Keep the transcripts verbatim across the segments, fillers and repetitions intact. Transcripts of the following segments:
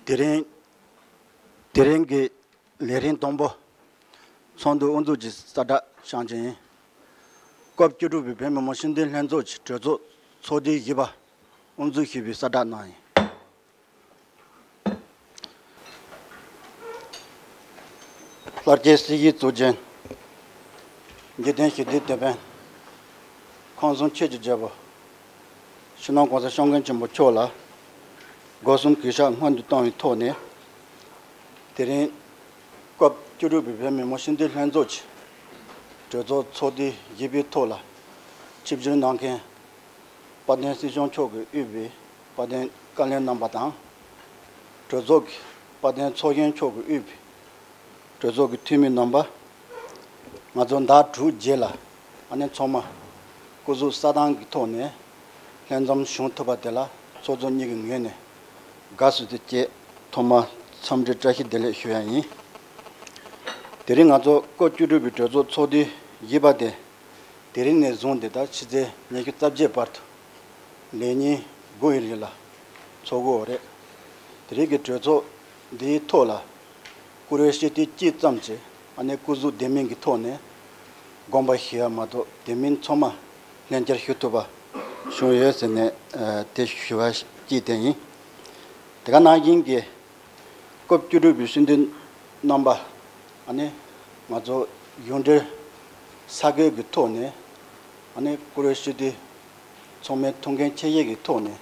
དེ་རིང་དེ་རིང་གི་ལས་རིམ་དང་པོ་ཚོགས་འདུ་དབུ་འཛུགས་ཀྱི་གསལ་བསྒྲགས་ཤོད་རྒྱུ་ཡིན། སྐབས་བཅུ་དྲུག་པའི་བོད་མི་མང་སྤྱི་འཐུས་ལྷན་ཚོགས་ཀྱི་གྲོས་ཚོགས་ཚོགས་དུས་བཞི་པ་དབུ་འཛུགས་ཞུས་པའི་གསལ་བསྒྲགས་གནང་ཡིན། ལྷར་བཅས་སྲིད་ཞིའི་གཙུག་རྒྱན། འཇིག་རྟེན་ཞི་བདེའི་དེད་དཔོན། ཁམས་གསུམ་ཆོས་ཀྱི་རྒྱལ་པོ། སྤྱི་ནོར་༸གོང་ས་༸སྐྱབས་མགོན་ཆེན་པོ་མཆོག་ལ་སྒོ་གསུམ་གུས་ཕྱག་སྔོན་དུ་བཏང་བའི་ཐོག་ནས། དེ་རིང་སྐབས་བཅུ་དྲུག་པའི་བོད་མི་མང་སྤྱི་འཐུས་ལྷན་ཚོགས་ཀྱི་གྲོས་ཚོགས་ཚོགས་དུས་བཞི་པའི་ཐོག་ལ་ཆིབས་བསྒྱུར་གནང་མཁན་དཔལ་ལྡན་སྲིད་སྐྱོང་མཆོག་གིས་དབུས་པའི་དཔལ་ལྡན་བཀའ་བློན་རྣམ་པ་དང་། གྲོས་ཚོགས་ཀྱི་དཔལ་ལྡན་ཚོགས་གཞོན་མཆོག་གིས་དབུས་པའི་གྲོས་ཚོགས་ཀྱི་འཐུས་མི་རྣམ་པ། ང་ཚོ་ཟླ་དྲུག་རྗེས་ལ་ཨ་ནེ་ཚང་མ་སྐུ་གཟུགས་གསལ་ཐང་གི་ཐོག་ནས་ལྷན་འཛོམས་བྱུང་ཐུབ་པ་དེ་ལ་ཚོགས་གཙོ་གཉིས་ཀྱི་ངོས་ནས་དགའ་བསུ་དང་བཅས་ཐོག་མར་འཚམས་འདྲི་བཀྲ་ཤིས་བདེ་ལེགས་ཞུ་ཡ་ཡིན། དེ་རིང་ང་ཚོ་སྐབས་བཅུ་དྲུག་པའི་གྲོས་ཚོགས་ཚོགས་དུས་བཞི་པ་དེ། དེ་རིང་ནས་བཟུང་སྟེ་ད་ཕྱི་ཚེས་ཉི་ཤུ་རྩ་བརྒྱད་བར་དུ་ལས་ཉིན་དགུ་ཡི་རིང་ལ་འཚོགས་དགོས་རེད། དེ་རིང་གི་གྲོས་ཚོགས་འདིའི་ཐོག་ལ་བཀུར་འོས་སྤྱི་འཐུས་གཅིག་ཙམ་གྱིས་ཨ་ནེ་སྐུ་གཟུགས་བདེ་མིན་གྱི་ཐོག་ནས་དགོངས་པ་ཞུ་ཡ་མ་གཏོགས་དེ་མིན་ཚང་མ་ལྷན་བཅར་ཞུ་ཐུབ་པ་བྱུང་ཡོད་ཟེར་ནས་ཨ་དེ་ཞུ་བ་གཅིག་དེ་ཡིན། དེ་ག་ནང་བཞིན་གྱི་སྐབས་བཅུ་དྲུག་པའི་སྤྱི་འཐུས་རྣམ་པ་ཨ་ནེ་ང་ཚོ་གཞུང་འབྲེལ་ས་ཁུལ་གྱི་ཐོག་ནས་ཨ་ནེ་བཀུར་འོས་སྤྱི་འཐུས་ཚང་མས་ཐུགས་འགན་ཆེ་བཞེས་ཀྱི་ཐོག་ནས་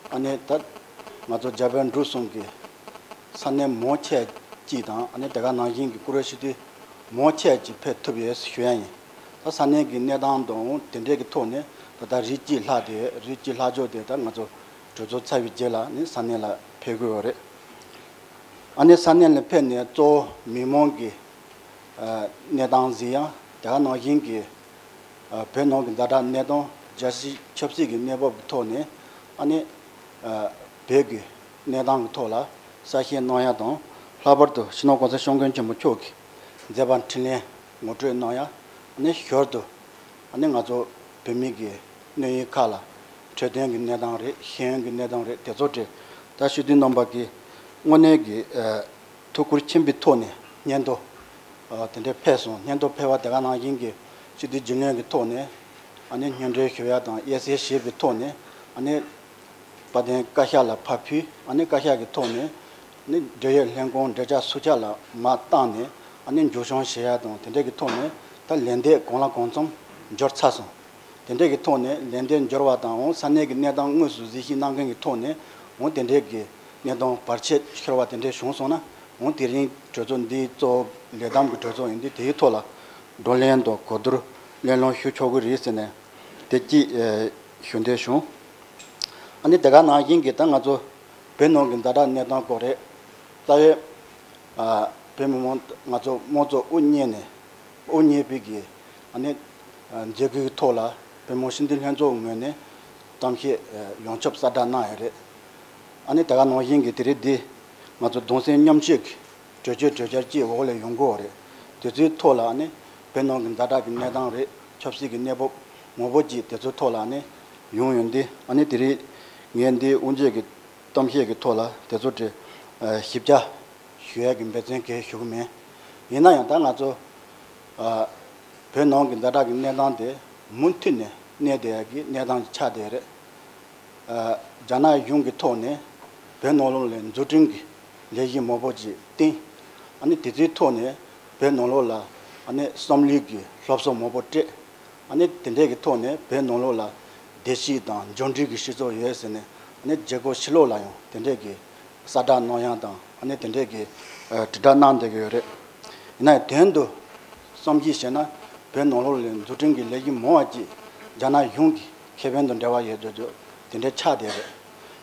ཨ་ནེ་ད་ང་ཚོ་རྒྱ་བལ་འབྲུག་གསུམ་གྱི་ས་གནས་མང་ཆེ་ཅིག་དང་ཨ་ནེ་དེ་ག་ནང་བཞིན་གྱི་བཀུར་འོས་སྤྱི་འཐུས་མང་ཆེ་ཅིག་ཕེབས་ཐུབ་ཡོད་ཞུ་ཡ་ཡིན། ད་ས་གནས་ཀྱི་གནས་སྟངས་དང་དེ་འདྲས་ཀྱི་ཐོག་ནས་ད་ལྟ་རིགས་གཅིག་ལྷག་དེ་རིགས་གཅིག་ལྷག་ཕྱོགས་དེ་ད་ང་ཚོ་གྲོས་ཚོགས་ཚར་བའི་རྗེས་ལ་ནི་ས་གནས་ལ་ཕེབས་དགོས་ཡོད་རེད། ཨ་ནེ་ས་གནས་ལ་ཕེབས་ནས་གཙོ་བོ་མི་མང་གི་ཨ་གནས་སྟངས་གཟིགས་ཡ་དེ་ག་ནང་བཞིན་གྱི་ཨ་བོད་ནང་གི་ཛ་དྲག་གནས་སྟངས་རྒྱལ་སྲིད་ཆབ་སྲིད་ཀྱི་གནས་བབ་ཀྱི་ཐོག་ནས་ཨ་ནེ་ཨ་བོད་ཀྱི་གནས་སྟངས་ཀྱི་ཐོག་ལ་གསལ་བཤད་གནང་ཡ་དང་ལྷག་པར་དུ་སྤྱི་ནོར་༸གོང་ས་༸སྐྱབས་མགོན་ཆེན་པོ་མཆོག་གི་མཛད་པ་འཕྲིན་ལས་ངོ་སྤྲོད་གནང་ཡ་ཨ་ནེ་ཞོར་དུ་ཨ་ནེ་ང་ཚོ་བོད་མི་གི་གནས་ཡུལ་ཁག་ལ་འཕྲོད་བསྟེན་གྱི་གནས་སྟངས་རེད། ཤེས་ཡོན་གྱི་གནས་སྟངས་རེད། དེ་ཚོ་དེ་ད་སྤྱི་འཐུས་རྣམ་པ་གིས་དངོས་གནས་ཀྱི་ཨ་ཐུགས་ཁུར་ཆེན་པོའི་ཐོག་ནས་སྙན་ཐོ་ཨ་དེ་འདྲ་ཕེབས་སོང་། སྙན་ཐོ་ཕེབས་པ་དེ་ག་ནང་བཞིན་གྱི་སྤྱི་འཐུས་རྒྱུན་ལས་ཀྱི་ཐོག་ནས་ཨ་ནེ་སྙན་སྒྲོན་ཞུ་ཡ་དང་དབྱེ་གསལ་བྱེད་པའི་ཐོག་ནས་ཨ་ནེ་དཔལ་ལྡན་བཀའ་ཤག་ལ་ཕར་ཕུལ། ཨ་ནེ་བཀའ་ཤག་གི་ཐོག་ནས་ཨ་ནེ་འབྲེལ་ཡོད་ལྷན་ཁང་འབྲེལ་ཆགས་སུ་ཆགས་ལ་མར་བཏང་ནས་ཨ་ནེ་མཇུག་སྐྱོང་བྱེད་ཡ་དང་དེ་འདྲས་ཀྱི་ཐོག་ནས་ད་ལན་འདེབས་གང་ལ་གང་འཚམ་འབྱོར་ཚར་སོང་། དེ་འདྲས་ཀྱི་ཐོག་ནས་ལན་འདེབས་འབྱོར་བ་དང་འོང་ས་གནས་ཀྱི་གནས་སྟངས་དངོས་སུ་གཟིགས་ཞིབ་གནང་མཁན་གྱི་ཐོག་ནས་འོང་དེ་འདྲས་ཀྱི་གནས་སྟངས་བར་ཆད་ཤོར་བ་དེ་འདྲས་བྱུང་སོང་ན་འོང་དེ་རིང་གྲོས་ཚོགས་འདིའི་གཙོ་བོ་ལས་བསྡོམས་ཀྱི་གྲོས་ཚོགས་ཡིན་དུས་དེའི་ཐོག་ལ་བགྲོ་གླེང་དང་གོ་བསྡུར་གླེང་སློང་ཞུ་ཆོག་གི་རེད་ཟེར་ནས་དེ་གཅིག་ཨེ་ཞུ་འདོད་བྱུང་། ཨ་ནི་དེ་ག་ནང་བཞིན་གྱི་ད་ང་ཚོ་བོད་ནང་གི་ཛ་དྲག་གནས་སྟངས་སྐོར་རེད། རྩ་བའི་ཨ་བོད་མི་མང་ང་ཚོ་དམངས་གཙོ་དབུ་བརྙེས་ནས་དབུ་བརྙེས་པའི་གི་ཨ་ནི་ཨ་མཛད་སྒོའི་ཐོག་ལ་བོད་མི་མང་སྤྱི་འཐུས་ལྷན་ཚོགས་ངོས་ནས་གཏམ་བཤད་ཡོངས་ཁྱབ་གསལ་བསྒྲགས་གནང་ཡོད་རེད། ཨ་ནི་དེ་ག་ནང་བཞིན་གྱི་དེ་རིང་འདི་ང་ཚོ་གདུང་སེམས་མཉམ་སྐྱེད་ཀྱི་གྲོས་ཆོད་གྲོས་འཆར་གཅིག་འོག་ལ་ཡོང་གི་ཡོད་རེད། དེ་ཚོའི་ཐོག་ལ་ཨ་ནི་བོད་ནང་གི་ཛ་དྲག་གི་གནས་སྟངས་རེད། ཆབ་སྲིད་ཀྱི་གནས་བབ་མང་པོ་ཅིག་དེ་ཚོའི་ཐོག་ལ་ཨ་ནི་ཡོང་ཡོད་འདི་ཨ་ནི་དེ་རིང་ངས་འདི་དབུ་འབྱེད་ཀྱི་གཏམ་བཤད་ཀྱི་ཐོག་ལ་དེ་ཚོ་དེ་ཞིབ་ཆ་ཞུ་ཡས་ཀྱི་འབད་བརྩོན་གང་ཡང་ཞུ་གི་མེད། ཡིན་ན་ཡང་ད་ང་ཚོ་ཨ་བོད་ནང་གི་ཛ་དྲག་གི་གནས་སྟངས་དེ་མུ་མཐུད་ནས་གནས་བསྡད་ཡས་ཀྱི་གནས་སྟངས་ཆགས་བསྡད་རེད། ཨ་རྒྱ་ནག་གཞུང་གི་ཐོག་ནས་བོད་ནང་ལོགས་ལ་འཛུགས་སྐྲུན་གྱི་ལས་གཞི་མང་པོ་ཅིག་བཏིང་། ཨ་ནི་དེ་ཚོའི་ཐོག་ནས་བོད་ནང་ལོགས་ལ་ཨ་ནི་བསམ་བློའི་གི་སློབ་གསོ་མང་པོ་སྤྲད། ཨ་ནི་དེ་འདྲས་ཀྱི་ཐོག་ནས་བོད་ནང་ལོགས་ལ་བདེ་སྐྱིད་དང་འབྱོར་འབྲིང་གི་སྤྱི་ཚོགས་ཡོད་ཟེར་ནས་ཨ་ནི་རྒྱལ་ཁབ་ཕྱི་ལོགས་ལ་ཡང་དེ་འདྲས་ཀྱི་གསལ་བསྒྲགས་གནང་ཡག་དང་ཨ་ནི་དེ་འདྲས་ཀྱི་ཨ་དྲིལ་བསྒྲགས་གནང་བསྡད་ཀྱི་ཡོད་རེད། ཡིན་ན་ཡང་དོན་དུ་བསམ་གཞིག་བྱས་ན་བོད་ནང་ལོགས་ལ་འཛུགས་སྐྲུན་གྱི་ལས་གཞི་མང་བ་ཅིག་རྒྱ་ནག་གཞུང་གི་ཁེ་ཕན་དང་འབྲེལ་བ་ཡོད་དུས་དེ་འདྲས་ཆགས་བསྡད་རེད།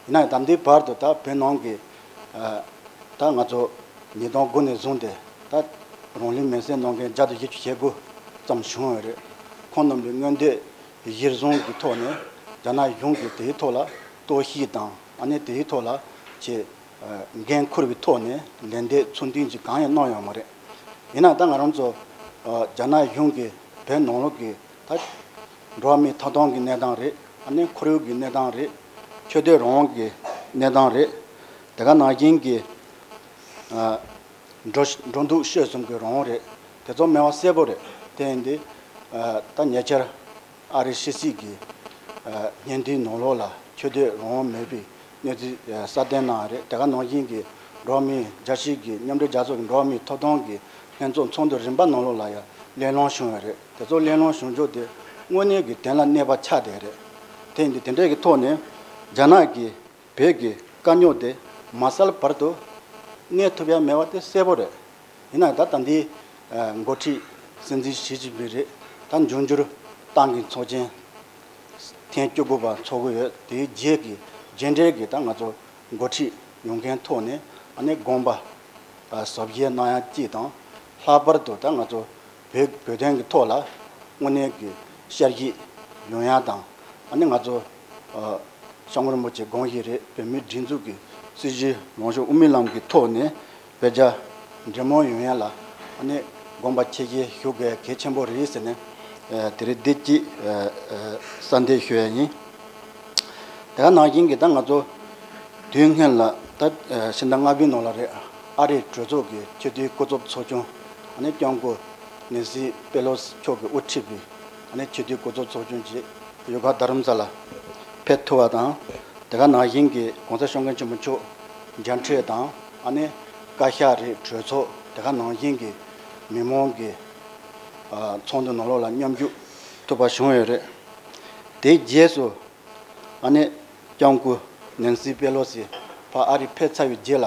ཡིན་ན་ཡང་ད་ལྟའི་བར་དུ་ད་བོད་ནང་གི་ཨ་ད་ང་ཚོ་ཉིས་སྟོང་དགུ་ནས་བཟུང་སྟེ་ད་རང་ལུས་མེར་སྲེག་གནང་མཁན་བརྒྱ་དང་བཞི་བཅུ་ཞེ་དགུ་ཙམ་བྱུང་ཡོད་རེད། ཁོང་རྣམས་ལ་མངོན་འདོད་གཞིར་བཟུང་གི་ཐོག་ནས་རྒྱ་ནག་གཞུང་གིས་དེའི་ཐོག་ལ་གཏོར་བཤིག་དང་ཨ་ནི་དེའི་ཐོག་ལ་ཆེས་འགན་འཁུར་བའི་ཐོག་ནས་ལན་འདེབས་ཚུལ་མཐུན་ཅིག་གང་ཡང་གནང་ཡོད་མ་རེད། ཡིན་ན་ད་ང་རང་ཚོ་རྒྱ་ནག་གཞུང་གིས་བོད་ནང་ལོགས་ཀྱི་ད་འགྲོ་བ་མིའི་ཐོབ་ཐང་གི་གནས་སྟངས་རེད། ཨ་ནི་ཁོར་ཡུག་གི་གནས་སྟངས་རེད། ཆོས་དད་རང་དབང་གི་གནས་སྟངས་རེད། དེ་ག་ནང་བཞིན་གྱི་ཨ་འགྲོ་འགྲོ་འདུག་སྤྱོད་གསུམ་གྱི་རང་དབང་རེད། དེ་ཚོ་མེད་པ་གསལ་པོ་རེད། དེ་ཡིན་དུས་ཨ་ད་ཉེ་ཆར་ཨ་རིའི་ཕྱི་སྲིད་ཀྱི་ཨ་སྙན་ཐོའི་ནང་ལོགས་ལ་ཆོས་དད་རང་དབང་མེད་པའི་གནས་ཚུལ་ཨ་གསལ་སྟོན་གནང་བ་རེད། དེ་ག་ནང་བཞིན་གྱི་འགྲོ་བ་མིའི་རྒྱལ་སྤྱིའི་གི་མཉམ་འབྲེལ་རྒྱལ་ཚོགས་ཀྱི་འགྲོ་བ་མིའི་ཐོབ་ཐང་གི་ལྷན་ཚོགས་ཚོགས་འདུ་རིམ་པ་ནང་ལོགས་ལ་ཡང་གླེང་སློང་བྱུང་བ་རེད། དེ་ཚོ་གླེང་སློང་བྱུང་རྒྱུ་དེ་དངོས་གནས་ཀྱི་དོན་ལ་གནས་པ་ཆགས་བསྡད་རེད། དེ་ཡིན་དུས་དེ་འདྲའི་གི་ཐོག་ནས་རྒྱ་ནག་གིས་བོད་ཀྱི་དཀའ་རྙོག་དེ་མ་སེལ་བར་དུ་གནས་ཐུབ་ཡ་མེད་པ་དེ་གསལ་པོ་རེད། ཡིན་ནའང་ད་ད་ལྟའི་ཨ་འགོ་ཁྲིད་སྲིད་འཛིན་ཞི་ཅིན་ཕིང་རེད། ད་འབྱུང་འགྱུར་ཏང་གི་ཚོགས་ཆེན་ཐེངས་བཅུ་དགུ་པ་འཚོགས་ཀྱི་ཡོད། དེའི་རྗེས་ཀྱི་རྗེས་འབྲེལ་གྱི་ད་ང་ཚོ་འགོ་ཁྲིད་ཡོང་མཁན་ཐོག་ནས་ཨ་ནི་དགོངས་པ་ཨ་ཟབ་རྒྱས་གནང་ཡ་གཅིག་དང་། ལྷག་པར་དུ་ད་ང་ཚོ་བོད་བོད་དོན་གྱི་ཐོག་ལ་དངོས་གནས་ཀྱི་བསྐྱར་ཞིབ་ཡོང་ཡ་དང་། ཨ་ནི་ང་ཚོ་ཨ་སྐྱབས་མགོན་རིན་པོ་ཆེ་དགོངས་བཞེས་རེད། བོད་མིའི་སྒྲིག་འཛུགས་ཀྱི་སྲིད་ཇུས་ལངས་ཕྱོགས་དབུ་མའི་ལམ་གྱི་ཐོག་ནས་བོད་རྒྱ་འབྲེལ་མོལ་ཡོང་ཡ་ལ་ཨ་ནི་དགོངས་པ་ཆེ་བཞེས་ཞུ་དགོས་ཡ་གལ་ཆེན་པོ་རེད་ཟེར་ནས་ཨ་དེ་རིང་འདི་གཅིག་ཨ་ཨ་གསལ་འདེབས་ཞུ་ཡ་ཡིན། དེ་ག་ནང་བཞིན་གྱི་ད་ང་ཚོ་དུས་སྔོན་ལ་ད་ཕྱི་ཟླ་ལྔ་པའི་ནང་ལ་རེད། ཨ་རིའི་གྲོས་ཚོགས་ཀྱི་ཆེས་མཐོའི་སྐུ་ཚབ་ཚོགས་ཆུང་ཨ་ནི་སྐྱབས་མགོན་ནེན་སི་པེ་ལོ་སི་མཆོག་གིས་དབུ་ཁྲིད་པའི་ཨ་ནི་ཆེས་མཐོའི་སྐུ་ཚབ་ཚོགས་ཆུང་ཅིག་ཡུལ་ག་རྡ་རམ་ས་ལ་ཕེབས་ཐུབ་པ་དང་། དེ་ག་ནང་བཞིན་གྱི་༸གོང་ས་༸སྐྱབས་མགོན་ཆེན་པོ་མཆོག་མཇལ་འཕྲད་དང་ཨ་ནི་བཀའ་ཤག་རེད། གྲོས་ཚོགས་དེ་ག་ནང་བཞིན་གྱི་མི་མང་གི་ཨ་ཚོགས་འདུ་ནང་ལོགས་ལ་མཉམ་ཞུགས་ཐུབ་པ་བྱུང་ཡོད་རེད། དེའི་རྗེས་སུ་ཨ་ནི་༸སྐྱབས་མགོན་ནེན་སི་པེ་ལོ་སི་ཕར་ཨ་རི་ཕེབས་ཚར་བའི་རྗེས་ལ་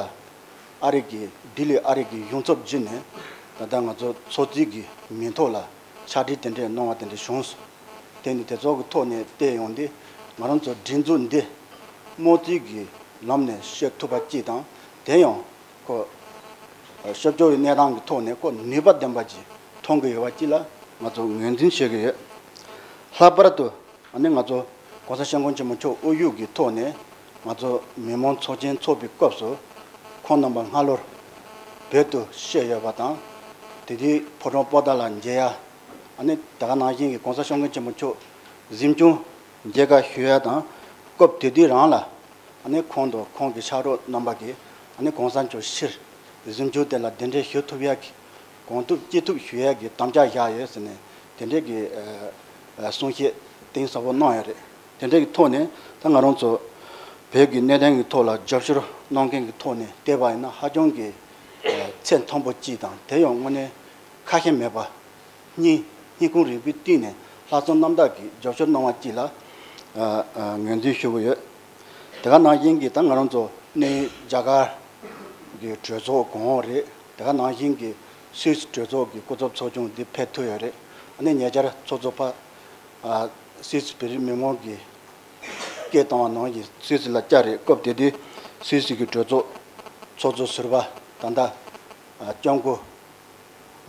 ཨ་རི་གི་ལྡི་ལི་ཨ་རི་གི་གཞུང་ཚབ་བརྒྱུད་ནས་ད་ལྟ་ང་ཚོ་ཚོགས་གཙོའི་གི་མིང་ཐོག་ལ་ཕྱག་བྲིས་དེ་འདྲས་གནང་བ་དེ་འདྲས་བྱུང་སོང་། དེ་ནི་དེ་ཚོ་གི་ཐོག་ནས་བལྟས་ཡོང་དུས་ང་རང་ཚོ་སྒྲིག་འཛུགས་འདི་དམངས་གཙོའི་གི་ལམ་ནས་སྤྱོད་ཐུབ་པ་གཅིག་དང་། དེ་ཡང་ཁོ་ཤོབ་སྦྱོར་བའི་གནས་སྟངས་ཀྱི་ཐོག་ནས་ཁོ་ནུས་པ་ལྡན་པ་ཅིག་མཐོང་གི་ཡོད་པ་གཅིག་ལ་ང་ཚོ་ངོས་འཛིན་བྱེད་ཀྱི་ཡོད། ལྷག་པར་དུ་ཨ་ནི་ང་ཚོ་༸གོང་ས་༸སྐྱབས་མགོན་ཆེན་པོ་མཆོག་དབུ་བཞུགས་ཀྱི་ཐོག་ནས་ང་ཚོ་མི་མང་ཚོགས་ཆེན་འཚོགས་པའི་སྐབས་སུ་ཁོང་རྣམ་པ་སྔ་ལོར་བོད་དུ་གཤེགས་ཡོད་པ་དང་། དེ་དུས་ཕོ་བྲང་པོ་ཏཱ་ལ་མཇལ་ཡ། ཨ་ནི་ད་ག་ནང་བཞིན་གྱི་༸གོང་ས་༸སྐྱབས་མགོན་ཆེན་པོ་མཆོག་གཟིམ་ཆུང་མཇལ་ཁ་ཞུ་ཡ་དང་། སྐབས་དེ་དུས་རང་ལ་ཨ་ནི་ཁོང་དང་ཁོང་གི་ཕྱག་རོགས་རྣམ་པ་གིས་ཨ་ནི་གོང་ས་མཆོག་ཕྱིར་གཟིམ་ཆུང་དེ་ལ་གདན་འདྲེན་ཞུ་ཐུབ་ཡ་གི་གང་ཐུབ་ཅི་ཐུབ་ཞུ་ཡ་གི་དམ་བཅའ་བཞག་ཡོད་ཟེར་ནས་དེ་འདྲའི་གི་ཨ་ཨ་གསུང་བཤད་གཏིང་ཟབ་པོ་གནང་ཡོད་རེད། དེ་འདྲའི་གི་ཐོག་ནས་ད་ང་རང་ཚོ་བོད་ཀྱི་གནད་དོན་གྱི་ཐོག་ལ་རྒྱབ་སྐྱོར་གནང་མཁན་གྱི་ཐོག་ནས་བལྟས་པ་ཡིན་ན་ཧ་ཅང་གི་ཨ་ཚད་མཐོན་པོ་གཅིག་དང་། དེ་ཡང་དངོས་གནས་ཁ་ཞེ་མེད་པ། སྙིང་སྙིང་ཁུང་རུས་པའི་གཏིང་ནས་ལྷག་བསམ་རྣམ་དག་གིས་རྒྱབ་སྐྱོར་གནང་བ་གཅིག་ལ་ཨ་ཨ་ངོས་འཛིན་ཞུ་གི་ཡོད། དེ་ག་ནང་བཞིན་གྱི་ད་ང་རང་ཚོ་གནས་ཡུལ་རྒྱ་གར་གྱི་གྲོས་ཚོགས་གོང་འོག་རེད། དེ་ག་ནང་བཞིན་གྱི་སུད་སི་གྲོས་ཚོགས་ཀྱི་སྐུ་ཚབ་ཚོགས་ཆུང་འདི་ཕེབས་ཐུབ་ཡོད་རེད། ཨ་ནི་ཉེ་ཆར་ཚོགས་གཙོ་ཕ་ཨ་སུད་སི་བོད་རིགས་མི་མང་གིས་སྐད་བཏང་བ་ནང་བཞིན་སུད་སི་ལ་བཅར་རེད། སྐབས་དེ་དུས་སུད་སི་གི་གྲོས་ཚོགས་ཚོགས་གཙོ་ཟུར་པ་ད་ལྟ་ཨ་སྐྱབས་མགོན་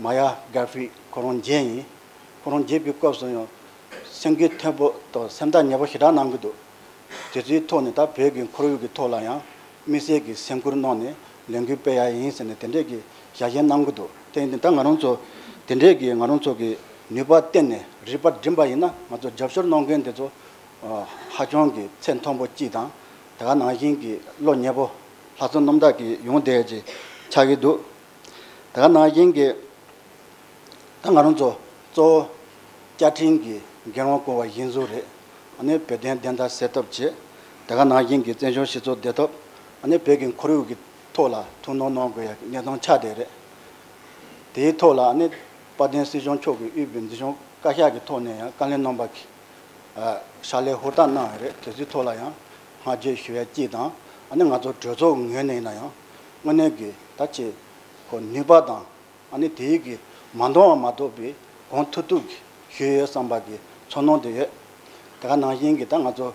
མ་ཡ་གྷ་ཧྥི་ཁོ་རང་མཇལ་ཡིན། ཁོ་རང་མཇལ་བའི་སྐབས་སུ་ཡང་སེམས་འགུལ་མཐོན་པོ་དང་སེམས་ཐག་ཉེ་པོ་ཞེ་དྲག་གནང་གི་འདུག་དེ་ཚོའི་ཐོག་ནས་ད་བོད་ཀྱི་ཁོར་ཡུག་གི་ཐོག་ལ་ཡང་དམིགས་བསལ་གྱི་སེམས་ཁུར་གནང་ནས་ལས་འགུལ་སྤེལ་ཡ་ཡིན་ཟེར་ནས་དེ་འདྲས་ཀྱི་ཞལ་བཞེས་གནང་གི་འདུག་དེ་ཡིན་དུས་ད་ང་རང་ཚོ་དེ་འདྲས་ཀྱི་ང་རང་ཚོ་གི་ནུས་པ་བརྟེན་ནས་རིག་པ་བསྒྲིམས་པ་ཡིན་ན་ང་ཚོ་རྒྱབ་སྐྱོར་གནང་མཁན་དེ་ཚོ་ཨ་ཧ་ཅང་གི་ཚད་མཐོན་པོ་གཅིག་དང་། དེ་ག་ནང་བཞིན་གྱི་བློ་ཉེ་པོ་ལྷག་བསམ་རྣམ་དག་གིས་ཡོང་བསྡད་ཀྱི་ཆགས་ཀྱི་འདུག་དེ་ག་ནང་བཞིན་གྱི་ད་ང་རང་ཚོ་གཙོ་བོ་བཅའ་ཁྲིམས་ཀྱི་འགན་དབང་བསྐུར་བ་གཞིར་བཟུང་རེད། ཨ་ནི་བོད་དོན་བདེན་མཐའ་གསལ་ཐབས་བྱེད། དེ་ག་ནང་བཞིན་གྱི་བཙན་བྱོལ་སྤྱི་ཚོགས་བདེ་ཐབས། ཨ་ནི་བོད་ཀྱི་ཁོར་ཡུག་གི་ཐོག་ལ་ཐུགས་སྣང་གནང་དགོས་ཡ་གི་གནས་སྟངས་ཆགས་བསྡད་རེད། དེའི་ཐོག་ལ་ཨ་ནི་དཔལ་ལྡན་སྲིད་སྐྱོང་མཆོག་གིས་དབུས་པའི་འཛིན་སྐྱོང་བཀའ་ཤག་གི་ཐོག་ནས་ཡང་བཀའ་བློན་རྣམ་པ་གིས་ཨ་ཕྱག་ལས་ཧུར་ཐག་གནང་ཡོད་རེད། དེ་ཚོའི་ཐོག་ལ་ཡང་བསྔགས་བརྗོད་ཞུ་ཡ་གཅིག་དང་། ཨ་ནི་ང་ཚོ་གྲོས་ཚོགས་ངོས་ནས་ཡིན་ན་ཡང་དངོས་གནས་ཀྱི་ད་ཆེས་ཁོ་ནུས་པ་དང་། ཨ་ནི་དེའི་གི་མ་འདང་བ་མ་གཏོགས་པའི་གང་ཐུབ་ཐུབ་ཀྱི་ཞུས་ཡོད་བསམ་པ་གི་ཚོར་སྣང་དེ་ཡོད། དེ་ག་ནང་བཞིན་གྱི་ད་ང་ཚོ་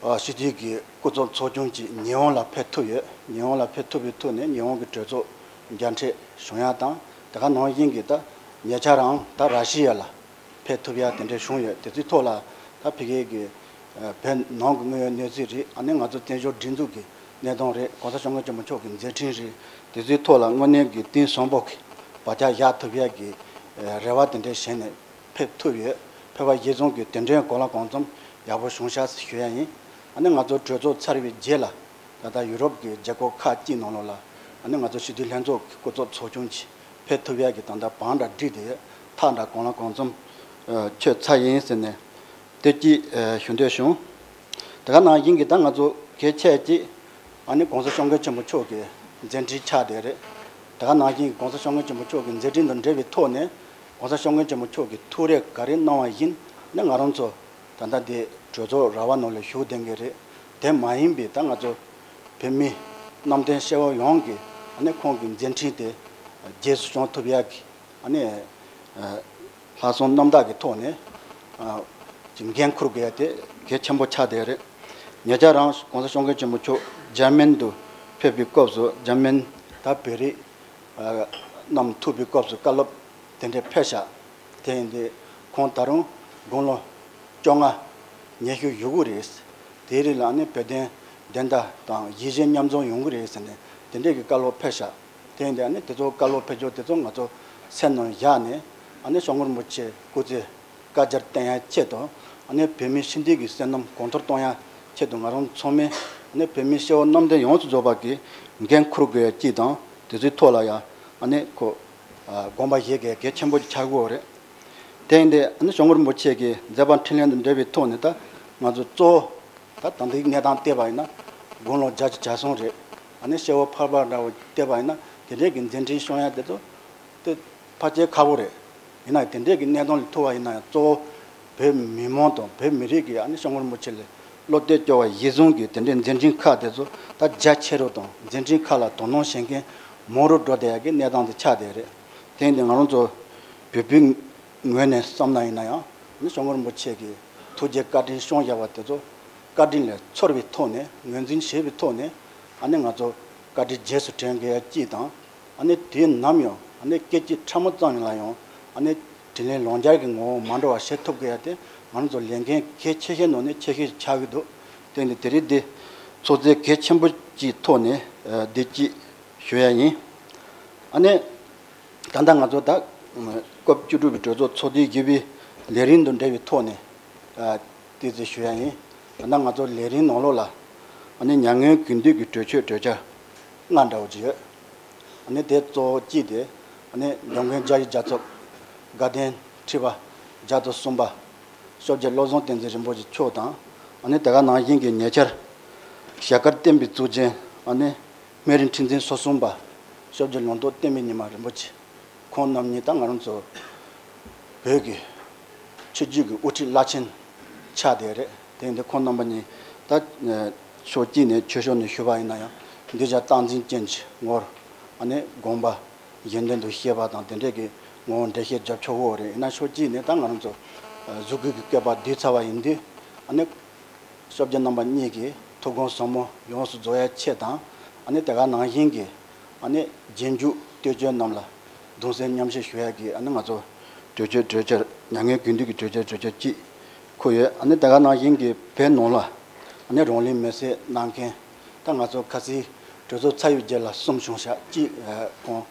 ཨ་སྤྱི་འཐུས་ཀྱི་སྐུ་ཚབ་ཚོགས་ཆུང་གཅིག་ཉི་ཧོང་ལ་ཕེབས་ཐུབ་ཡོད། ཉི་ཧོང་ལ་ཕེབས་ཐུབ་པའི་ཐོག་ནས་ཉི་ཧོང་གི་གྲོས་ཚོགས་མཇལ་འཕྲད་བྱུང་ཡ་དང་། དེ་ག་ནང་བཞིན་གྱི་ད་ཉེ་ཆར་རང་ད་ར་ཤི་ཡ་ལ་ཕེབས་ཐུབ་ཡ་དེ་འདྲ་བྱུང་ཡོད། དེ་ཚོའི་ཐོག་ལ་ད་ཕ་གི་གི་ཨ་བོད་ནང་གི་དངོས་ཡོད་གནས་ཚུལ་རེད། ཨ་ནི་ང་ཚོ་བཙན་བྱོལ་སྒྲིག་འཛུགས་ཀྱི་གནས་སྟངས་རེད། གོང་ས་སྐྱབས་མགོན་ཆེན་པོ་མཆོག་གི་མཛད་འཕྲིན་རེད། དེ་ཚོའི་ཐོག་ལ་དངོས་གནས་ཀྱི་གཏིང་ཟབ་པོ་གི་བག་ཆགས་བཞག་ཐུབ་ཡ་གི་ཨ་རེ་བ་དེ་འདྲ་བྱས་ནས་ཕེབས་ཐུབ་ཡོད། ཕེབས་པ་གཞིར་བཟུང་གི་དེ་འདྲའི་གང་ལ་གང་འཚམ་ཡག་པོ་བྱུང་ཤག་ཞུ་ཡ་ཡིན། ཨ་ནི་ང་ཚོ་གྲོས་ཚོགས་ཚར་བའི་རྗེས་ལ་ ད་ལྟ་ཡུ་རོབ་ཀྱི་རྒྱལ་ཁབ་ཁག་ཅིག་ནང་ལོགས་ལ་ཨ་ནི་ང་ཚོ་སྤྱི་འཐུས་ལྷན་ཚོགས་ཀྱི་སྐུ་ཚབ་ཚོགས་ཆུང་ཅིག་ཕེབས་ཐུབ་ཡག་གི་ད་ལྟ་བང་འདྲ་བསྒྲིགས་ཏེ་ཐག་འདྲ་གང་ལ་གང་འཚམ་ཆོད་ཚར་ཡིན་ཟེར་ནས་དེ་གཅིག་ཞུ་འདོད་བྱུང་། དེ་ག་ནང་བཞིན་གྱི་ད་ང་ཚོ་གལ་ཆེ་གཅིག་ཨ་ནི་༸གོང་ས་༸སྐྱབས་མགོན་ཆེན་པོ་མཆོག་གི་མཛད་འཕྲིན་ཆགས་བསྡད་རེད། དེ་ག་ནང་བཞིན་༸གོང་ས་༸སྐྱབས་མགོན་ཆེན་པོ་མཆོག་གི་མཛད་འཕྲིན་དང་འབྲེལ་བའི་ཐོག་ནས་༸གོང་ས་༸སྐྱབས་མགོན་ཆེན་པོ་མཆོག་གིས་ཐུགས་རེ་ག་རེ་གནང་བ་བཞིན་ནི་ང་རང་ཚོ་ད་ལྟ་འདི་གྲོས་ཚོགས་ར་བ་ནང་ལ་བཞུགས་བསྡད་མཁན་རེད། དེ་མ་ཡིན་པའི་ད་ང་ཚོ་བོད་མི་རྣམ་གྲངས་སྐྱེ་བོ་ཡོངས་ཀྱིས་ཨ་ནི་ཁོང་གི་མཛད་འཕྲིན་དེ་རྗེས་སུ་བཟུང་ཐུབ་ཡག་གི་ཨ་ནི་ལྷག་བསམ་རྣམ་དག་གི་ཐོག་ནས་ཀྱི་འགན་འཁུར་དགོས་ཡ་དེ་གལ་ཆེན་པོ་ཆགས་བསྡད་རེད། ཉེ་ཆར་རང་༸གོང་ས་༸སྐྱབས་མགོན་ཆེན་པོ་མཆོག་འཇར་མན་དུ་ཕེབས་པའི་སྐབས་སུ་འཇར་མན་ད་བོད་རིགས་རྣམས་ཐུག་པའི་སྐབས་སུ་བཀའ་སློབ་དེ་འདྲ་ཕེབས་ཤག་དེ་ཡིན་དུས་ཁོང་ད་རུང་དགུང་ལོ་བཅོ་ལྔ་ཉི་ཤུ་ཡོད་ཀྱི་རེད། དེའི་རིང་ལ་ཨ་ནི་བོད་དོན་བདེན་མཐའ་དང་ཡིད་བཞིན་མཉམ་འཛོམས་ཡོང་གི་རེད་ཟེར་ནས་དེ་འདྲས་ཀྱི་བཀའ་སློབ་ཕེབས་ཤག་དེ་ཡིན་དུས་ཨ་ནི་དེ་ཚོ་བཀའ་སློབ་ཕེབས་ཕྱོགས་དེ་ཚོ་ང་ཚོ་སེམས་ནང་བཞག་ནས་ཨ་ནི་སྐྱབས་མགོན་རིན་པོ་ཆེ་སྐུ་ཚེ་བསྐལ་བརྒྱར་བརྟན་ཡག་ཆེད་དུ་ཨ་ནི་བོད་མི་སྤྱི་འཐུས་ཀྱི་བསོད་ནམས་གོང་མཐོར་གཏོང་ཡག་ཆེད་དུ་ང་རང་ཚང་མས་ཨ་ནི་བོད་མི་སྐྱེ་བོ་རྣམ་གྲངས་ཡོངས་སུ་རྫོགས་པ་གིས་འགན་འཁུར་དགོས་ཡག་གཅིག་དང་དེ་ཚོའི་ཐོག་ལ་ཡང་ཨ་ནི་ཁོ་དགོངས་པ་བཞེས་དགོས་གལ་ཆེན་པོ་ཆགས་ཀྱི་ཡོད་རེད། དེ་ཡིན་དུས་ཨ་ནི་སྐྱབས་མགོན་རིན་པོ་ཆེ་གི་མཛད་པ་འཕྲིན་ལས་དང་འབྲེལ་བའི་ཐོག་ནས་ད་ང་ཚོ་གཙོ་བོ་ད་ད་ལྟའི་གནས་སྟངས་བལྟས་པ་ཡིན་ན་དགུང་ལོ་བརྒྱད་ཅུ་གྱ་གསུམ་རེད། ཨ་ནི་སྐྱེ་བོ་ཕལ་པ་འདྲ་བོ་བལྟས་པ་ཡིན་ན་དེ་འདྲས་ཀྱི་མཛད་འཕྲིན་སྐྱོང་ཡ་དེ་ཚོ་དེ་ཕལ་ཆེར་ཁག་པོ་རེད། ཡིན་ན་དེ་འདྲས་ཀྱི་གནས་སྟངས་ལས་ཐུག་པ་ཡིན་ན་ཡང་གཙོ་བོ་བོད་མི་མང་དང་བོད་མི་རིགས་ཀྱིས་ཨ་ནི་སྐྱབས་མགོན་རིན་པོ་ཆེ་ལ་བློ་གཏད་བཅོལ་བ་གཞིར་བཟུང་གིས་དེ་འདྲའི་མཛད་འཕྲིན་ཁག་དེ་ཚོ་ད་རྒྱ་ཆེ་རུ་དང་མཛད་འཕྲིན་ཁག་ལ་དོ་སྣང་བྱེད་མཁན་མང་རུ་འགྲོ་བསྡད་ཡ་གི་གནས་སྟངས་དེ་ཆགས་བསྡད་རེད། དེ་ཡིན་དུས་ང་རང་ཚོ་བོད་པའི་ངོས་ནས་བསམ་ན་ཡིན་ན་ཡང་ཨ་ནི་སྐྱབས་མགོན་རིན་པོ་ཆེ་གིས་ཐུགས་རྗེ་བཀའ་དྲིན་བསྐྱངས་བཞག་པ་དེ་ཚོ་བཀའ་དྲིན་ལས་ཚོར་བའི་ཐོག་ནས་ངོས་འཛིན་བྱེད་པའི་ཐོག་ནས་ཨ་ནི་ང་ཚོ་བཀའ་དྲིན་རྗེས་སུ་དྲན་དགོས་ཡ་གཅིག་དང་། ཨ་ནི་དུས་ནམ་ཡང་ཨ་ནི་སྐད་ཅིག་ཕྲ་མོ་ཙམ་ལ་ཡང་ཨ་ནི་དྲིན་ལན་ལོག་འཇལ་གྱི་ངོ་བོ་མ་འགྲོ་བ་བྱེད་ཐུབ་དགོས་ཡ་དེ་ང་རང་ཚོ་ལས་འགན་གལ་ཆེ་ཤོས་ནང་ནས་ཆེ་ཤོས་ཆགས་ཀྱི་འདུག་དེ་ནི་དེ་རིང་འདི་ཚོགས་རྫས་གལ་ཆེན་པོ་གཅིག་ཐོག་ནས་འདི་གཅིག་ཞུ་ཡ་ཡིན། ཨ་ནི་ད་ལྟ་ང་ཚོ་ད་སྐབས་བཅུ་དྲུག་པའི་གྲོས་ཚོགས་ཚོགས་དུས་བཞི་པའི་ལས་རིམ་དང་འབྲེལ་བའི་ཐོག་ནས་ཏོག་ཙམ་ཞུ་ཡ་ཡིན། ད་ལྟ་ང་ཚོ་ལས་རིམ་ནང་ལོགས་ལ་ཨ་ནི་མྱ་ངན་གུས་འདུད་ཀྱི་གྲོས་ཆོད་གྲོས་འཆར་ལྔ་འདྲ་བོ་ཅིག་ཡོད། ཨ་ནི་དེ་གཙོ་བོ་གཅིག་དེ་ཨ་ནི་འབྱུང་མཁན་རྒྱལ་བའི་རྒྱལ་ཚབ་དགའ་ལྡན་ཁྲི་པ་བརྒྱ་དང་གསུམ་པ་སྐྱབས་རྗེ་བློ་བཟང་བསྟན་འཛིན་རིན་པོ་ཆེ་མཆོག་དང་། ཨ་ནི་དེ་ག་ནང་བཞིན་གྱི་ཉེ་ཆར་ཞལ་དཀར་བསྟན་པའི་གཙུག་རྒྱན་ཨ་ནི་སྨན་རི་ཁྲི་འཛིན་སོ་གསུམ་པ་སྐྱབས་རྗེ་ལུང་རྟོགས་བསྟན་པའི་ཉི་མ་རིན་པོ་ཆེ། ཁོང་རྣམ་གཉིས་ད་ང་རང་ཚོ་བོད་ཀྱི་ཆོས་བརྒྱུད་ཀྱི་དབུ་ཁྲིད་བླ་ཆེན་ཆགས་བསྡད་རེད། དེ་ཡིན་དུས་ཁོང་རྣམ་པ་གཉིས་ད་ཕྱོགས་གཅིག་ནས་ཆོས་ཕྱོགས་ནས་ཞུས་པ་ཡིན་ན་ཡང་འདི་ཅག་རྟག་འཛིན་ཅན་གྱི་ངོར་ཨ་ནི་དགོངས་པ་གཞན་དོན་དུ་བཤད་པ་དང་དེ་འདྲས་ཀྱི་ངོ་བོ་འགྲེལ་བཤད་རྒྱབ་ཆོག་གི་རེད། ཡིན་ན་ཕྱོགས་གཅིག་ནས་ད་ང་རང་ཚོ་གཟུགས་སྐུའི་བཀོད་པ་བསྡུས་ཚར་བ་ཡིན་དུས་ཨ་ནི་སྐྱབས་རྗེ་རྣམ་པ་གཉིས་ཀྱི་ཐུགས་དགོངས་ཟབ་མོ་ཡོངས་སུ་རྫོགས་ཡ་ཆེད་དང་། ཨ་ནི་དེ་ག་ནང་བཞིན་གྱི་ཨ་ནི་རྗེས་འཇུག་དུས་རྒྱུན་རྣམས་ལ་གདུང་སེམས་མཉམ་བསྐྱེད་ཞུ་ཡ་གི་ཨ་ནི་ང་ཚོ་གྲོས་ཆོད་གྲོས་འཆར་མྱ་ངན་གུས་འདུད་ཀྱི་གྲོས་ཆོད་གྲོས་འཆར་གཅིག་འཁོད་ཡོད། ཨ་ནི་དེ་ག་ནང་བཞིན་གྱི་བོད་ནང་ལ་ཨ་ནི་རང་ལུས་མེར་སྲེག་གནང་མཁན་ད་ང་ཚོ་ཁ་སང་གྲོས་ཚོགས་ཚར་བའི་རྗེས་ལ་གསུམ་བྱུང་ཤག་གཅིག་ཁོང་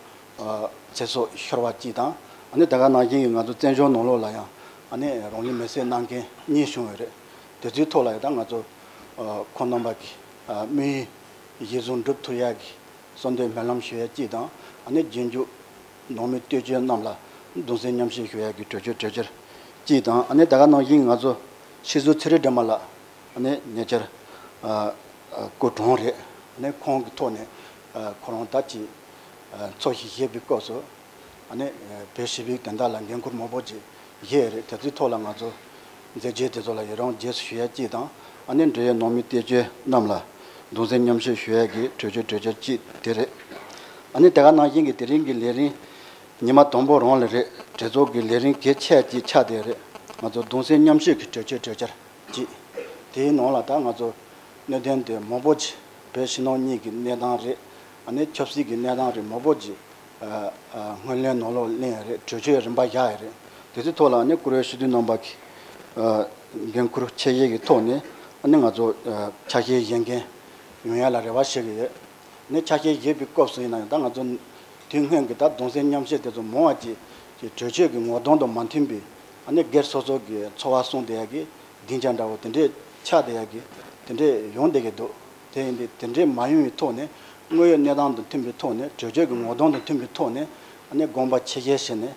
ཚེ་སྲོག་ཤོར་བ་གཅིག་དང་། ཨ་ནི་དེ་ག་ནང་བཞིན་གྱི་ང་ཚོ་བཙན་བྱོལ་ནང་ལོགས་ལ་ཡང་ཨ་ནི་རང་ལུས་མེར་སྲེག་གནང་མཁན་གཉིས་བྱུང་ཡོད་རེད། དེ་ཚོའི་ཐོག་ལ་ཡང་ད་ང་ཚོ་ཁོང་རྣམ་པ་གི་དམིགས་ཡུལ་གཞིར་བཟུང་འགྲུབ་ཐུབ་ཡག་གི་གསོལ་འདེབས་སྨོན་ལམ་ཞུ་ཡ་གཅིག་དང་། ཨ་ནི་རྗེས་འཇུག་ནང་མི་བསྟན་སྤྱོད་རྣམས་ལ་གདུང་སེམས་མཉམ་བསྐྱེད་ཞུ་ཡ་གི་གྲོས་ཆོད་གྲོས་འཆར་གཅིག་དང་། ཨ་ནི་དེ་ག་ནང་བཞིན་ང་ཚོ་ཤེས་ཟུར་ཚེ་རིང་སྒྲོལ་མ་ལགས་ཨ་ནི་ཉེ་ཆར་སྐུ་གྲོངས་རེད། ཨ་ནི་ཁོང་གི་ཐོག་ནས་ཁོ་རང་ད་ཅི་འཚོ་ཞིང་གཞེས་པའི་སྐབས་སུ་ཨ་ནི་བོད་སྤྱི་པའི་དོན་དག་ལ་འགན་འཁུར་མང་པོ་ཅིག་བཞེས་རེད། དེ་ཚོའི་ཐོག་ལ་ང་ཚོ་མཛད་རྗེས་དེ་ཚོ་ལ་ཡི་རང་རྗེས་སུ་ཞུ་ཡ་གཅིག་དང་། ཨ་ནི་འབྲེལ་ཡོད་ནང་མི་བསྟན་སྤྱོད་རྣམས་ལ་གདུང་སེམས་མཉམ་བསྐྱེད་ཞུ་ཡ་གི་གྲོས་ཆོད་གྲོས་འཆར་གཅིག་དེ་རེད། ཨ་ནི་དེ་ག་ནང་བཞིན་གྱི་དེ་རིང་གི་ལས་རིམ་ཉི་མ་དང་པོ་རང་ལ་རེད། གྲོས་ཚོགས་ཀྱི་ལས་རིམ་གལ་ཆེ་གཅིག་ཆགས་བསྡད་རེད། ང་ཚོ་གདུང་སེམས་མཉམ་བསྐྱེད་ཀྱི་གྲོས་ཆོད་གྲོས་འཆར་གཅིག་དེའི་ནང་ལ་ད་ང་ཚོ་གནད་དོན་དེ་མང་པོ་ཅིག་བོད་ཕྱི་ནང་གཉིས་ཀྱི་གནས་སྟངས་རེད། ཨ་ནི་ཆབ་སྲིད་ཀྱི་གནས་སྟངས་རེད། མང་པོ་ཅིག་སྔོན་གླེང་ནང་ལོགས་གླེང་ཡ་རེད། གྲོས་ཆོད་རིམ་པ་བཞག་ཡ་རེད། དེ་ཚོའི་ཐོག་ལ་ཨ་ནི་བཀུར་འོས་སྤྱི་འཐུས་རྣམ་པ་གིས་འགན་འཁུར་ཆེ་བཞེས་ཀྱི་ཐོག་ནས་ཨ་ནི་ང་ཚོ་ཆ་ཤས་བཞེས་མཁན་ཡོང་ཡ་ལ་རེ་བ་བྱེད་ཀྱི་ཡོད། ནས་ཆ་ཤས་བཞེས་པའི་སྐབས་སུ་ཡིན་ན་ཡང་ད་ང་ཚོ་དུས་སྔོན་གྱི་ད་གདུང་སེམས་མཉམ་བསྐྱེད་དེ་ཚོ་མང་བ་ཅིག་གི་གྲོས་ཆོད་ཀྱི་ངོ་གདོང་དང་མ་མཐུན་པའི་ཨ་ནི་སྒེར་སོ་སོ་གི་འཚོ་བ་བསྲུང་བསྡད་ཡ་གི་སྡིངས་ཆ་འདྲ་བོ་དེ་འདྲས་ཆགས་བསྡད་ཡ་གི་དེ་འདྲས་ཡོང་བསྡད་ཀྱི་འདུག་དེ་ཡིན་དུས་དེ་འདྲའི་མ་ཡོང་བའི་ཐོག་ནས། དངོས་ཡོད་གནས་སྟངས་དང་མཐུན་པའི་ཐོག་ནས། གྲོས་ཆོད་ཀྱི་ངོ་གདོང་དང་མཐུན་པའི་ཐོག་ནས། ཨ་ནི་དགོངས་པ་ཆེ་བཞེས་བྱས་ནས་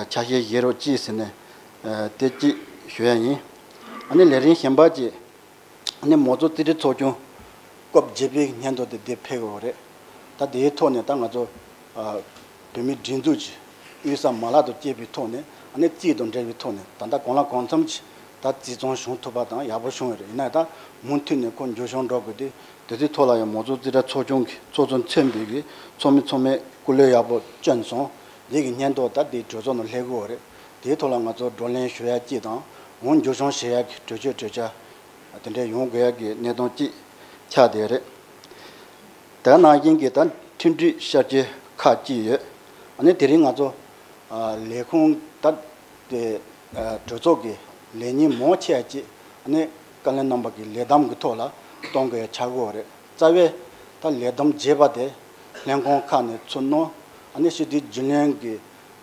ཆ་ཤས་བཞེས་རོགས་གྱིས་ཟེར་ནས་དེ་གཅིག་ཞུ་ཡ་ཡིན། ཨ་ནི་ལས་རིམ་གཞན་པ་གཅིག་ཨ་ནི་མའོ་ཙུའུ་རྩིས་སྤྲོད་ཚོགས་ཆུང་སྐབས་བརྒྱད་པའི་སྙན་ཐོ་དེ་འདིར་ཕེབས་ཡོད་རེད། ད་དེའི་ཐོག་ནས་ད་ང་ཚོ་ཨ་བོད་མིའི་སྒྲིག་འཛུགས་ཀྱི་དབུས་ས་མ་ལག་ཏུ་སྐྱེས་པའི་ཐོག་ནས། ཨ་ནི་རྩིས་དང་འབྲེལ་བའི་ཐོག་ནས་ད་ལྟ་གང་ལ་གང་འཚམ་གྱིས་ད་བརྩི་མཐོང་བྱུང་ཐུབ་པ་དང་ཡག་པོ་བྱུང་ཡོད་རེད། ཡིན་ན་ད་མུ་མཐུད་ནས་ཁོ་མཇུག་སྐྱོང་འགྲོ་དགོས་དུས། དེ་ཚོའི་ཐོག་ལ་ཡང་མའོ་ཙུའུ་རྩིས་སྤྲོད་ཚོགས་ཆུང་གི་ཚོགས་གཙོ་མཚོན་པའི་གི་ཚོགས་མི་ཚོགས་མི་སྐུ་ལས་ཡག་པོ་བསྐྱོན་སོང་། འདི་གི་སྙན་ཐོ་ད་འདི་གྲོས་ཚོགས་ནང་སླེབས་ཀྱི་ཡོད་རེད། དེའི་ཐོག་ལ་ང་ཚོ་བགྲོ་གླེང་ཞུ་ཡ་གཅིག་དང་། འོང་མཇུག་སྐྱོང་བྱེད་ཡ་གི་གྲོས་ཆོད་གྲོས་འཆར་དེ་འདྲ་ཡོང་དགོས་ཡ་གི་གནས་སྟངས་གཅིག་ཆགས་བསྡད་ཡོད་རེད། དེ་ནང་བཞིན་གྱི་ད་མཐུན་སྒྲིལ་ཤར་སྐྱོད་ཁག་ཅིག་ཡོད། ཨ་ནི་དེ་རིང་ང་ཚོ་ཨ་ལས་ཁུངས་ད་དེ་ཨ་གྲོས་ཚོགས་ཀྱི་ལས་ཉིན་མང་ཆེ་བ་ཅིག་ཨ་ནི་བཀའ་བློན་རྣམ་པ་གི་ལས་བསྡོམས་ཀྱི་ཐོག་ལ་གཏོང་དགོས་ཡ་ཆགས་ཀྱི་ཡོད་རེད། རྩ་བའི་ད་ལས་བསྡོམས་བྱས་པ་དེ་ལྷན་ཁང་ཁག་ནས་ཚུར་གནང་། ཨ་ནི་སྤྱི་འཐུས་རྒྱུན་ལས་ཀྱི་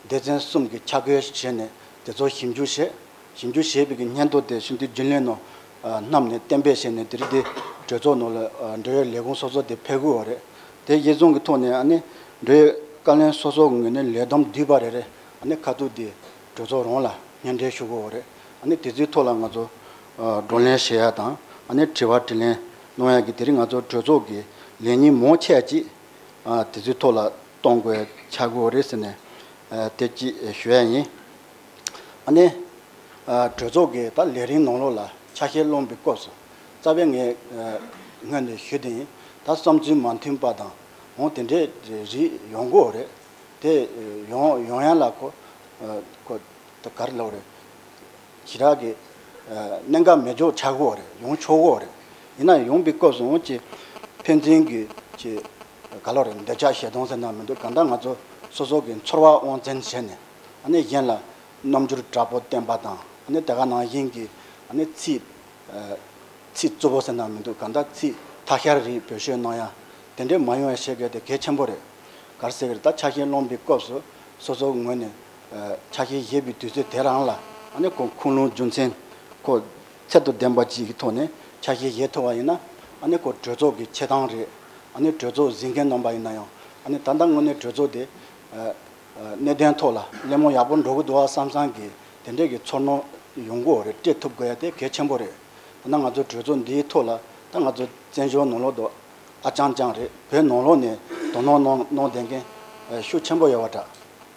སྡེ་ཚན་གསུམ་གྱིས་ཆ་བགོས་བྱས་ནས་དེ་ཚོ་ཞིབ་འཇུག་བྱས། ཞིབ་འཇུག་བྱས་པའི་གི་སྙན་ཐོ་དེ་སྤྱི་འཐུས་རྒྱུན་ལས་ནང་ཨ་བསྣམས་ནས་གཏན་འབེབས་བྱས་ནས། དེ་རིང་འདི་གྲོས་ཚོགས་ནང་ལ་ཨ་འབྲེལ་ཡོད་ལས་ཁུངས་སོ་སོ་དེ་ཕེབས་ཀྱི་ཡོད་རེད། དེ་གཞིར་བཟུང་གི་ཐོག་ནས་ཨ་ནི་འབྲེལ་ཡོད་བཀའ་བློན་སོ་སོའི་ངོས་ནས་ལས་བསྡོམས་བསྡུས་པ་རེ་རེ་ཨ་ནི་ཁ་ཐུག་དེ་གྲོས་ཚོགས་རང་ལ་སྙན་སྒྲོན་ཞུ་གི་ཡོད་རེད། ཨ་ནི་དེ་ཚོའི་ཐོག་ལ་ང་ཚོ་ཨ་བགྲོ་གླེང་བྱེད་ཡ་དང་། ཨ་ནི་དྲི་བ་དྲིས་ལན་གནང་ཡ་གི་དེ་རིང་ང་ཚོ་གྲོས་ཚོགས་ཀྱི་ལས་ཉིན་མང་ཆེ་བ་ཅིག་ཨ་དེ་ཚོའི་ཐོག་ལ་གཏོང་དགོས་ཆགས་ཀྱི་ཡོད་རེད་ཟེར་ནས་ཨ་དེ་གཅིག་ཞུ་ཡ་ཡིན། ཨ་ནི་ཨ་གྲོས་ཚོགས་ཀྱི་ད་ལས་རིམ་ནང་ལོགས་ལ་ཆ་ཤས་སློང་བའི་སྐབས་སུ། རྩ་བའི་ངས་ཨ་སྔོན་ནས་ཞུས་དེ་ཡིན། ད་བསམ་ཚུལ་མ་མཐུན་པ་དང་འོང་དེ་འདྲའི་རིགས་ཡོང་གི་ཡོད་རེད། དེ་ཡོང་ཡོང་ཡ་ལ་ཁོ་ཨ་ཁོ་ད་ག་རེ་ལབ་རེད། ཞེ་དྲག་གི་ཨ་གནད་འགག་མེད་ཆོག་ཆགས་ཀྱི་ཡོད་རེད། ཡོང་ཆོག་གི་ཡོད་རེད། ཡིན་ན་ཡོང་པའི་སྐབས་སུ་འོང་ཅིག་ཕན་ཚུན་གྱི་ཅིག་ག་ལབ་རེད། འདོད་ཆགས་ཞེ་སྡང་ཟེར་ན་མི་འདུག་གང་ལྟར་ང་ཚོ་སོ་སོ་གི་ཚོར་བ་དབང་བཙན་བྱས་ནས། ཨ་ནི་གཞན་ལ་རྣམ་འགྱུར་དྲག་པོ་བསྟན་པ་དང་། ཨ་ནི་དེ་ག་ནང་བཞིན་གྱི་ཨ་ནི་ཚིག་ཨ་ཚིག་རྩུབ་པོ་ཟེར་ན་མི་འདུག་གང་ལྟར་ཚིག་ཐ་ཤལ་རིགས་བེད་སྤྱོད་གནང་ཡ་དེ་འདྲས་མ་ཡོང་ཡ་བྱེད་དགོས་དེ་གལ་ཆེན་པོ་རེད། ག་རེ་ཟེར་གི་རེད། ད་ཆ་ཤས་སློང་བའི་སྐབས་སུ་སོ་སོའི་ངོས་ནས་ཨ་ཆ་ཤས་བཞེས་པའི་དུས་ཚོད་དེ་རང་ལ། ཨ་ནི་ཁོ་ཁུངས་ལུང་རྒྱུ་མཚན་ཁོ་ཚད་དང་ལྡན་པ་ཅིག་གི་ཐོག་ནས་ཆ་ཤས་བཞེས་ཐུབ་པ་ཡིན་ན། ཨ་ནི་ཁོ་གྲོས་ཚོགས་ཀྱི་ཆེ་མཐོང་རེད། ཨ་ནི་གྲོས་ཚོགས་གཟིགས་མཁན་རྣམ་པ་ཡིན་ན་ཡང་། ཨ་ནི་ད་ལྟ་དངོས་གནས་གྲོས་ཚོགས་དེ་ཨ་ཨ་གནད་དོན་ཐོག་ལ་གླེང་མོལ་ཡག་པོ་འགྲོ་གི་འདུག་བསམ་བསམ་གི་དེ་འདྲས་ཀྱི་ཚོར་སྣང་ཡོང་གི་ཡོད་རེད། སྤྲད་ཐུབ་དགོས་ཡ་དེ་གལ་ཆེན་པོ་རེད། ད་ནང་ང་ཚོ་གྲོས་ཚོགས་འདིའི་ཐོག་ལ་ད་ང་ཚོ་བཙན་བྱོལ་ནང་ལོགས་དུ་ཨ་ཅང་ཅང་རེད། བོད་ནང་ལོགས་ནས་དོ་སྣང་གནང་གནང་བསྡད་མཁན་ཨ་ཤུགས་ཆེན་པོ་ཡོད་པ་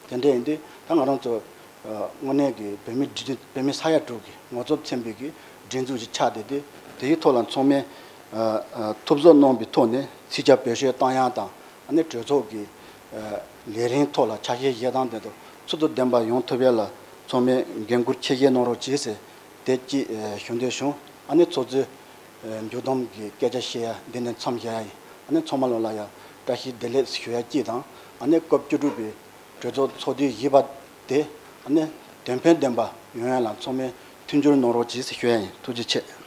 འདྲ། དེ་འདྲ་ཡིན་དུས་ད་ང་རང་ཚོ་ཨ་དངོས་གནས་ཀྱི་བོད་མི་སྒྲིག་བོད་མི་ས་ཡ་དྲུག་གི་ངོ་ཚབ་མཚོན་པའི་གི་སྒྲིག་འཛུགས་ཤིག་ཆགས་བསྡད་དེ། དེའི་ཐོག་ལ་ཚང་མས་ཨ་ཨ་ཐུབ་ཚོད་གནང་བའི་ཐོག་ནས་ཚིག་ཆ་བེད་སྤྱོད་བཏང་ཡ་དང་། ཨ་ནི་གྲོས་ཚོགས་ཀྱི་ཨ་ལས་རིམ་ཐོག་ལ་ཆ་ཤས་བཞེས་སྟངས་དེ་ཚོ་ཚུལ་དང་ལྡན་པ་ཡོང་ཐུབ་ཡ་ལ་ཚང་མས་འགན་འཁུར་ཆེ་བཞེས་གནང་རོགས་གྱིས་ཟེར་དེ་གཅིག་ཨ་ཞུ་འདོད་བྱུང་། ཨ་ནི་ཚོགས་གཙོས་ཨ་མཇུག་བསྡོམས་ཀྱི་སྐད་ཆ་བཤད་ཡ་འདི་ནས་མཚམས་བཞག་ཡ་ཡིན། ཨ་ནི་ཚང་མ་ལོ་ལ་ཡ་བཀྲ་ཤིས་བདེ་ལེགས་ཞུ་ཡ་གཅིག་དང་། ཨ་ནི་སྐབས་བཅུ་དྲུག་པའི་གྲོས་ཚོགས་ཚོགས་དུས་བཞི་པ་དེ་ཨ་ནི་དོན་ཕན་ལྡན་པ་ཡོང་ཡ་ལ་ཚང་མས་མཐུན་འགྱུར་གནང་རོགས་གྱིས་ཞུ་ཡ་ཡིན། ཐུགས་རྗེ་ཆེ།